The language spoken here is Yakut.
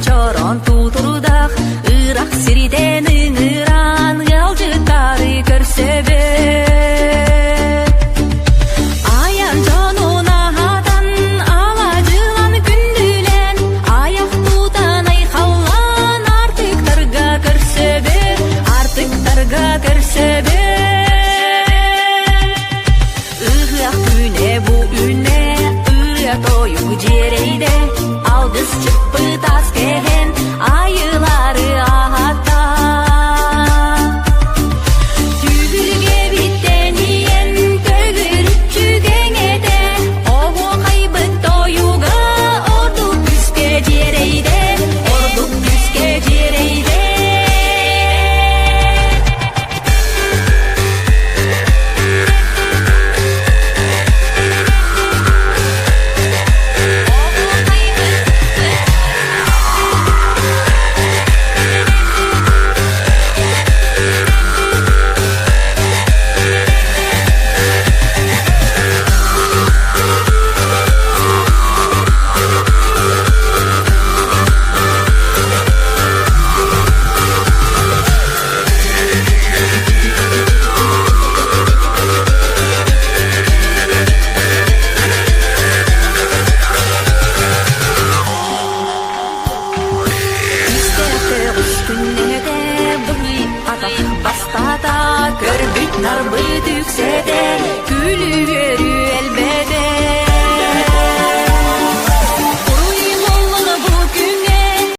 чорон тутурдах, ырах сирден ыҥыран ыалдьыттары көрсөбүт. Айан дьонун аһатан, алаадьылан күндүлэн, аяқ тутан айхаллаан артыктарга көрсөбүт, артыктарга көрсөбүт. Ыһыах күнэ бу үнэ, ырыа тойук дьиэрэйдэ, алгыс чыппыт ас кэһэн, айылары аһатта. Түһүлгэбиттэн иэн төгүрүччү кэҥэтэ, оһуохайбыт тойуга ордук күүскэ дьиэрэйдэ, ордук күүскэ дьиэрэйдэ. Бастата көрбүт нарбыт үксэтэ күлүү үөрүү элбэ.